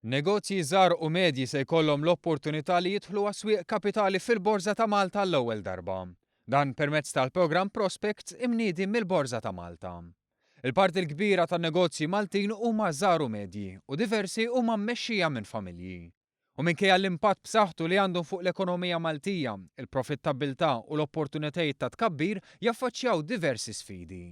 Negozji żgħar u medji se jkollhom l-opportunità li jidħlu għas-swieq kapitali fil-Borża ta' Malta għall-ewwel darba. Dan permezz tal-programm Prospects imniedi mill-Borża ta' Malta. Il-parti l-kbira tan-negozji Maltin huma żgħar u medji u diversi huma mmexxija minn familji. U minkejja l-impatt b'saħħtu li għandhom fuq l-ekonomija Maltija, il-profittabbiltà u l-opportunitajiet ta' tkabbir jaffaċċjaw diversi sfidi.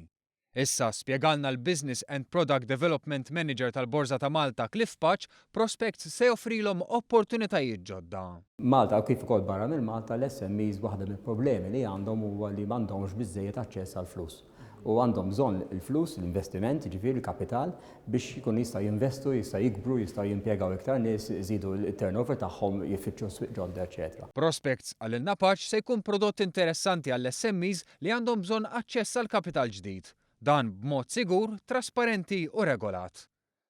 Issa, spjegalna l-Business and Product Development Manager tal-Borża ta' Malta Cliff Pace, Prospects se joffrilhom opportunitajiet ġodda. Malta u kif ukoll barra minn Malta l-SMEs waħda mill-problemi li għandhom huwa li m'għandhomx biżżejjed aċċess għall-flus. U għandhom bżonn il-flus, l-investiment, jiġifieri l-kapital, biex ikunu jistgħu jinvestu, jistgħu jikbru, jistgħu jimpjegaw iktar nies, iżidu t-turnover tagħhom, jfittxu swieq ġodda, eċċetera. Prospects, qalilna Pace, se jkun prodott interessanti għall-SMEs li għandhom bżonn aċċess għal kapital ġdid. Dan b'mod sigur, trasparenti u regolat.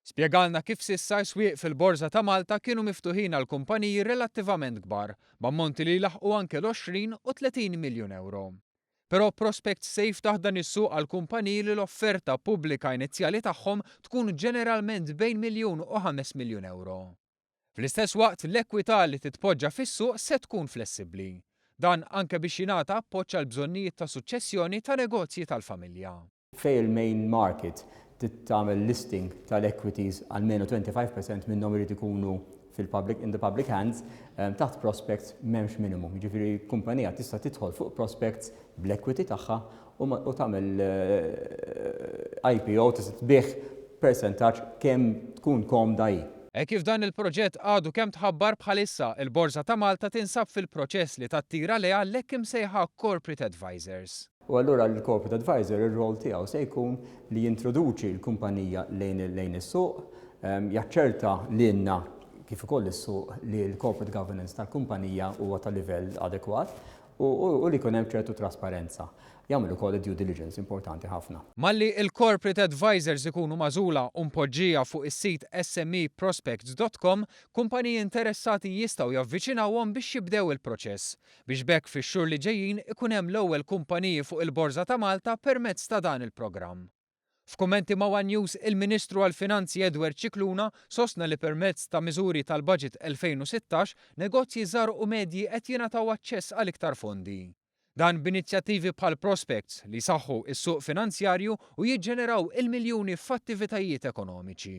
Spjegalna kif s'issa s-swieq fil-Borża ta' Malta kienu miftuħin għal kumpaniji relattivament kbar, b'ammonti li jlaħħqu anke l-20 u 30 miljun ewro. Però Prospects se jiftaħ dan is-suq għal kumpaniji li l-offerta pubblika inizjali tagħhom tkun ġeneralment bejn miljun u 5 miljun ewro. Fl-istess waqt, l-ekwità li titpoġġa fis-suq se tkun flessibbli. Dan anke biex jingħata appoġġ għall-bżonnijiet ta' suċċessjoni ta' negozji tal-familja. Fejn il-main market trid tagħmel listing tal-equities almenu 25% minnhom irid ikunu fil-public in the public hands, taħt prospects m'hemmx minimum. Jiġifieri kumpanija tista' tidħol fuq prospects bl-equity tagħha u tagħmel IPO tista' tbigħ percentaġġ kemm tkun komda hi. Hekk kif dan il-proġett għadu kemm tħabbar bħalissa, il-Borża ta' Malta tinsab fil-proċess li tattira lejha l-hekk imsejħa corporate advisors. U allura l-corporate advisor ir-rol tiegħu se jkun li jintroduċi l-kumpanija lejn lejn is-suq, jaċċerta lilna kif ukoll is-suq li l-corporate governance tal-kumpanija huwa ta' livell adekwat u li jkun hemm ċertu trasparenza. Jagħmel ukoll due diligence importanti ħafna. Malli il-corporate advisors ikunu magħżula u mpoġġija fuq is-sit smeprospects.com, kumpaniji interessati jistgħu javviċinawhom biex jibdew il-proċess. Biex b'hekk fix-xhur li ġejjin ikun hemm l-ewwel kumpaniji fuq il-Borża ta' Malta permezz ta' dan il-programm. F'kummenti ma' One News, il-Ministru għall-Finanzi Edward Scicluna sostna li permezz ta' miżuri tal-Budget 2016, negozji żgħar u medji qed jingħataw aċċess għal iktar fondi. Dan b'inizjattivi bħal Prospects li jsaħħu is-suq finanzjarju u jiġġeneraw il-miljuni f'attivitajiet ekonomiċi.